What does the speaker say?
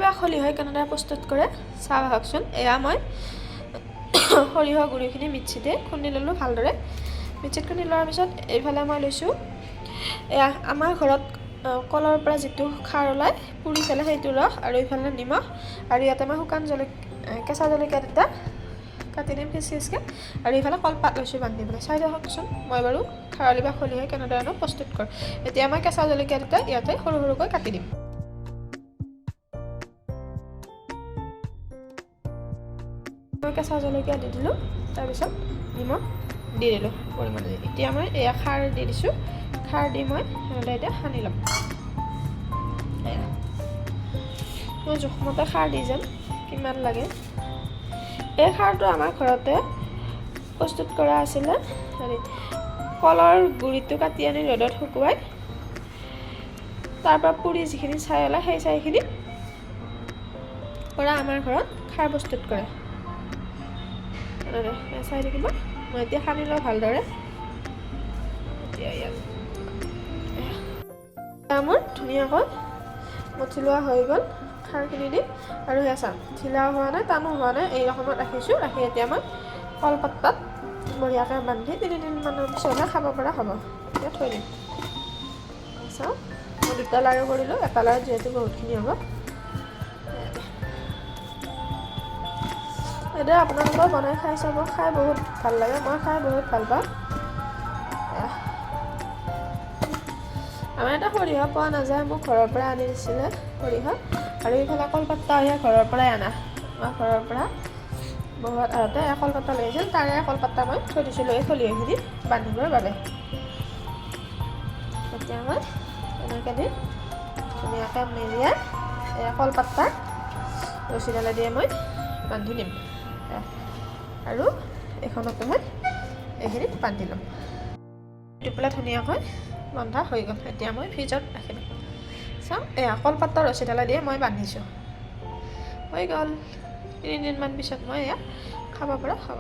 বা খলিহৈ কেনেদৰে প্ৰস্তুত কৰে চাওঁ আহকচোন। এয়া মই সৰিয়হ গুড়িখিনি মিক্সিতে খুন্দি ল'লোঁ ভালদৰে। মিক্সিত খুন্দি লোৱাৰ পিছত এইফালে মই লৈছোঁ এয়া আমাৰ ঘৰত কলৰ পৰা যিটো খাৰ ওলায় পুৰি পেলাই সেইটো ৰস, আৰু এইফালে নিমখ, আৰু ইয়াতে মই শুকান জলকীয়া কেঁচা জলকীয়া দুটা কাটি দিম খিচ খিচকৈ, আৰু এইফালে কলপাত লৈছোঁ বান্ধি পেলাই। চাই থাককচোন মই বাৰু খাৰলি বা খলিহৈ কেনেধৰণে প্ৰস্তুত কৰোঁ। এতিয়া মই কেঁচা জলকীয়া দুটা ইয়াতে সৰু সৰুকৈ কাটি দিম। মই কেঁচা জলকীয়া দি দিলোঁ, তাৰপিছত নিমখ দি দিলোঁ পৰিমাণে। এতিয়া মই এয়া খাৰ দি দিছোঁ। খাৰ দি মই সেনেদৰে এতিয়া সানি ল'ম। এয়া মই জোখমতে খাৰ দি যাম কিমান লাগে। এই খাৰটো আমাৰ ঘৰতে প্ৰস্তুত কৰা আছিলে। হেৰি কলৰ গুড়িটো কাটি আনি ৰ'দত শুকুৱাই তাৰপৰা পুৰি যিখিনি ছাই ওলায় সেই ছাইখিনি পৰা আমাৰ ঘৰত খাৰ প্ৰস্তুত কৰে। এনেদৰে চাই থাকিব। মই এতিয়া সানি লওঁ ভালদৰে। এতিয়া ইয়াত মোৰ ধুনীয়াকৈ মঠি লোৱা হৈ গ'ল খাৰখিনি দি। আৰু সেয়া চাওক, ঢিলাও হোৱা নাই, টানো হোৱা নাই, এই ৰকমত ৰাখিছোঁ। ৰাখি এতিয়া মই কলপাতত বঢ়িয়াকৈ বান্ধি 3 দিনমানৰ পিছতহে খাব পৰা হ'ব। এতিয়া থৈ দিম। চাওক, মই দুটা লাড়ু কৰিলোঁ, এটা লাড়ুত যিহেতু বহুতখিনি হ'ব। এইদৰে আপোনালোকেও বনাই খাই চাব, খাই বহুত ভাল লাগে। মই খাই বহুত ভাল পাওঁ। আমাৰ এটা সৰিয়হ পোৱা নাযায়, মোক ঘৰৰ পৰা আনি দিছিলে সৰিয়হ। আৰু এইফালে কলপাতটা সেয়া ঘৰৰ পৰাই অনা, আমাৰ ঘৰৰ পৰা বহুত আহোঁতে কলপাতা লৈ আহিছিল, তাৰে কলপাতা মই থৈ দিছিলোঁ এই খলিহৈখিনি বান্ধিবৰ বাবে। এতিয়া মই এনেকৈ দি ধুনীয়াকৈ মেৰিয়াই এই কলপাতাৰ ৰছীডালেদিয়ে মই বান্ধি দিম, আৰু এইখনতো মই এইখিনি বান্ধি ল'ম। দি পেলাই ধুনীয়াকৈ বন্ধা হৈ গ'ল। এতিয়া মই ফ্ৰিজত ৰাখি দিম। চাওঁ, এয়া কলপাতৰ ৰছীডালে দিয়ে মই বান্ধিছোঁ, হৈ গ'ল। 3 দিনমান পিছত মই এয়া খাব পৰা হ'ব।